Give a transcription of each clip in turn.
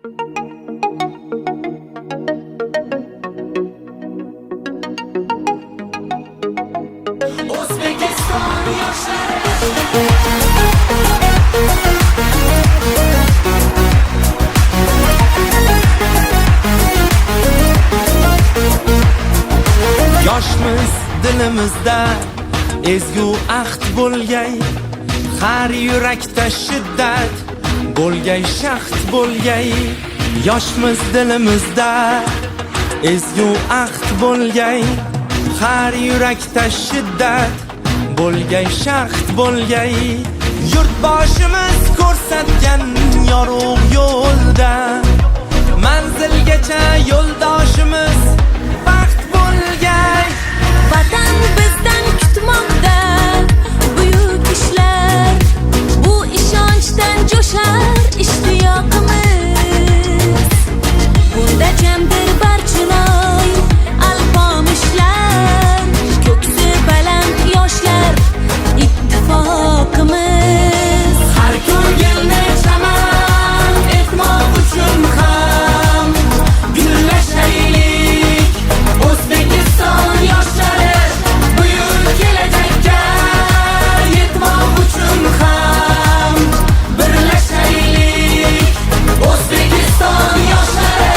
O'zbekiston yoshlari. Yoshmiz, dilimizda ezgu ahd bo'lgay, har yurakda shiddat bo'lgay, shahd bo'lgay. Yoshmiz, dilimizda ezgu ahd bo'lgay, har yurakda shiddat bo'lgay, shahd bo'lgay. Yurtboshimiz ko'rsatgan yorug' yo'lda manzilgacha yo'ldoshimiz baxt bo'lgay. Vatan bizdan kutmoqda buyuk ishlar. Bu ishonchdan jo'shar ishtiyoqimiz. Bunda jamdir Barchinoy, Alpomishlar, ko'ksi baland yoshlar ittifoqimiz. Har ko'rganda chaman etmoq uchun ham gullashaylik. O'zbekiston yoshlari, buyuk kelajakka yetmoq uchun ham birlashaylik. O'zbekiston yoshlari.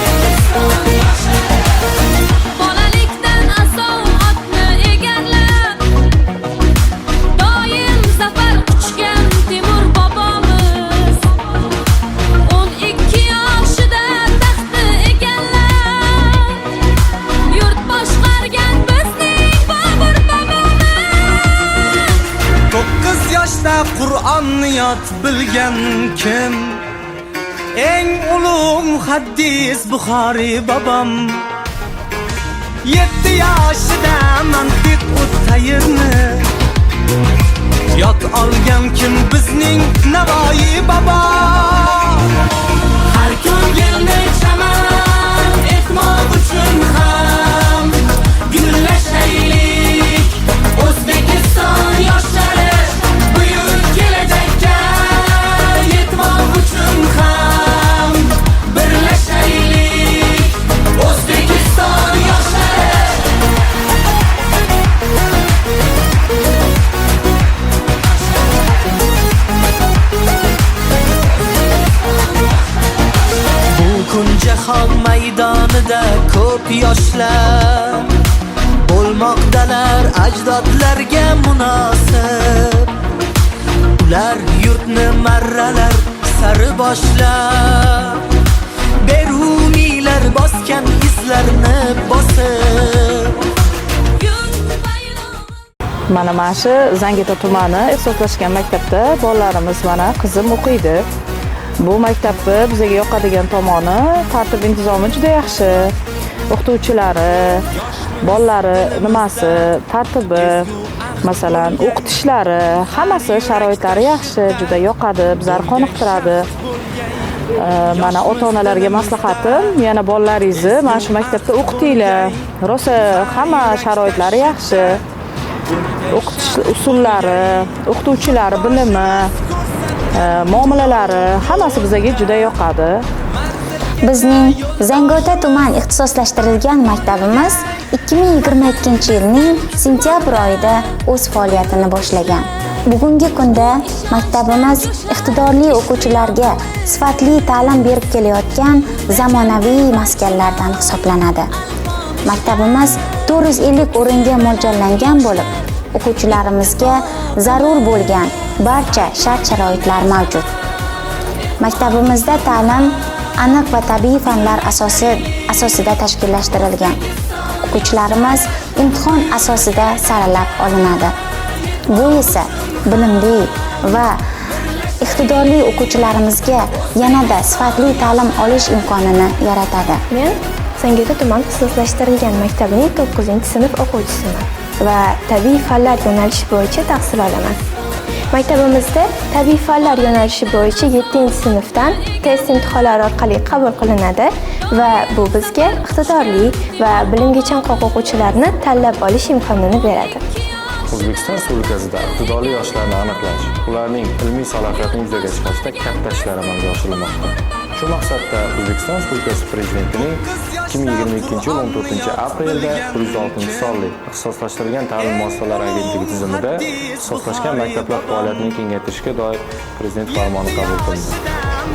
O'zbekiston yoshlari. Bolalikdan asov otni egarlab, doim zafar quchgan Temur bobomiz 12 yoshida taxtni egallab, yurt boshqargan bizning Bobur bobomiz. 9 yoshda Qur'onni yod bilgan kim? Eng ulug' muhaddis Buxoriy bobom. 7 yoshida mantiq tayrni yod olgan kim? Bizning Navoiy bobo. Har ko'ngilni chaman etmoq uchun ham gullashaylik. O'zbekiston yoshlari, buyuk kelajakka yetmoq uchun ham birlashaylik. O'zbekiston yoshlari. Bu kun jahon maydonida ko'p yoshlar bo'lmoqdalar ajdodlarga munosib. Ular yurtni marralar sari boshlab, Beruniylar bosgan izlarni bosib. Yurt bayrog'i. Mana shu Zangiota tumani ixtisoslashgan maktabda bolalarimiz, mana qizim o'qiydi. Bu maktabni bizga yoqadigan tomoni, tartib intizomi juda yaxshi. O'qituvchilari, bolalari nimasi, tartibi, masalan, o'qitishlari, hammasi sharoitlari yaxshi, juda yoqadi, bizlarni qoniqtiradi. Mana ota-onalarga maslahatim, yana bolalaringizni mana shu maktabda o'qitinglar. Rosa hamma sharoitlari yaxshi. O'qitish usullari, o'qituvchilari bilimi, muomalalari, hammasi bizga juda yoqadi. Bizning Zangiota tuman ixtisoslashtirilgan maktabimiz 2022-yilning sentyabr oyida o'z faoliyatini boshlagan. Bugungi kunda maktabimiz iqtidorli o'quvchilarga sifatli ta'lim berib kelayotgan zamonaviy maskanlardan hisoblanadi. Maktabimiz 450 o'ringa mo'ljallangan bo'lib, o'quvchilarimizga zarur bo'lgan barcha shart-sharoitlar mavjud. Maktabimizda ta'lim aniq va tabiiy fanlar asosida tashkillashtirilgan. O'quvchilarimiz imtihon asosida saralab olinadi. Bu esa bilimli va iqtidorli o'quvchilarimizga yanada sifatli ta'lim olish imkonini yaratadi. Men Zangiota tuman ixtisoslashtirilgan maktabining 9-sinf o'quvchisiman va tabiiy fanlar yo'nalishi bo'yicha tahsil olaman. Maktabimizda tabiiy fanlar yo'nalishi bo'yicha 7-sinfdan test imtihonlari orqali qabul qilinadi va bu bizga iqtidorli va bilimga chanqoq o'quvchilarni tanlab olish imkonini beradi. O'zbekiston Respublikasida iqtidorli yoshlarni aniqlash, ularning ilmiy salohiyatini yuzaga chiqarishda katta ishlar amalga oshirilmoqda. Shu maqsadda O'zbekiston Respublikasi Prezidentining 2022-yil 14 aprelda 106-sonli Ixtisoslashtirilgan ta'lim muassasalari agentligi tizimida ixtisoslashgan maktablar faoliyatini kengaytirishga doir Prezident farmoni qabul qilindi.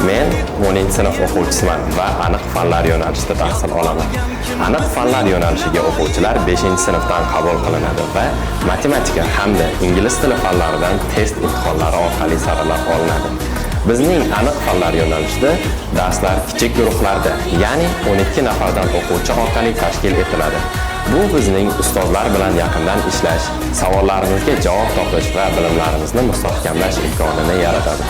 Men 10 sinf o'quvchisiman va aniq fanlar yo'nalishida tahsil olaman. Aniq fanlar yo'nalishiga o'quvchilar 5 sinfdan qabul qilinadi va matematika hamda ingliz tili fanlaridan test imtihonlari orqali saralab olinadi. Bizning aniq fanlar yo'nalishida darslar kichik guruhlarda, ya'ni 12 nafardan o'quvchi orqali tashkil etiladi. Bu bizning ustozlar bilan yaqindan ishlash, savollarimizga javob topish va bilimlarimizni mustahkamlash imkonini yaratadi.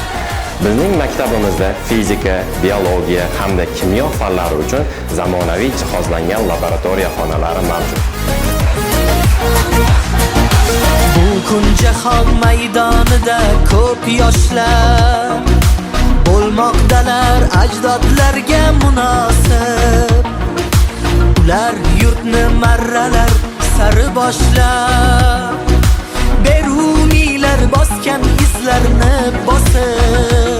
Bizning maktabimizda fizika, biologiya hamda kimyo fanlari uchun zamonaviy jihozlangan laboratoriya xonalari mavjud. Bu kun jahon maydonida ko'p yoshlar bo'lmoqdalar ajdodlarga munosib. Ular yurtni marralar sari boshlab, Beruniylar bosgan izlarni bosib.